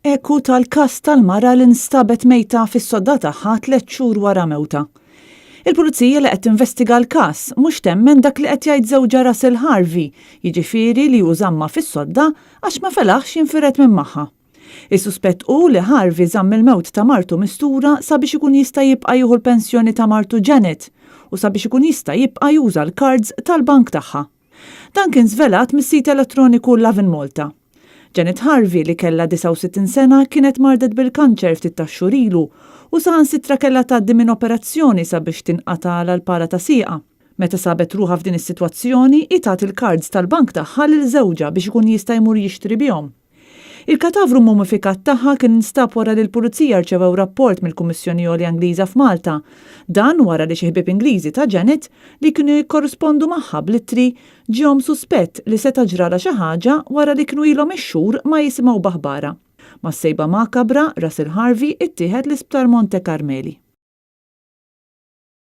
Eku tal-każ tal-mara li nstabet mejta fis-sodda tagħha tlett xhur wara mewtha. Il-Pulizija li qed tinvestiga l-każ mhux temmen dak li qed jgħid żewġha Russell Harvey, jiġifieri li hu żammha fis-sodda għax ma felaħx jinfired minn magħha. Is-suspett hu li Harvey żamm il-mewt ta' martu mistura sabiex ikun jista' jibqa' jieħu l-pensjoni ta' martu Janet u sabiex ikun jista' jibqa' juża l-cards tal-bank tagħha. Dan kien żvelat mis-sit elettroniku Lovin Malta. Janet Harvey, li kellha 69 sena, kienet mardet bil-kanċer ftit tax-xhur ilu u saħansitra kellha tgħaddi minn operazzjoni sabiex tinqatgħalha l-pala ta' sieqha. Meta sabet ruħha f'din is-sitwazzjoni, hi tat il-cards tal-bank tagħha lil żewġha biex ikun jista' jmur jixtri bihom. Il-katavru mummifikat tagħha kien instab wara li l-Pulizija rċevew rapport mill-Kummissjoni Għolja Ingliża f'Malta. Dan wara li xi ħbieb Ingliżi ta' Janet, li kienu jikkorrispondu magħha bl-ittri, ġiehom suspett li seta' ġralha xi ħaġa wara li kienu ilhom ix-xhur ma jisimgħu b'aħbarha. Mas-sejba makabra, Russell Harvey ittieħed l-Isptar Monte Carmeli.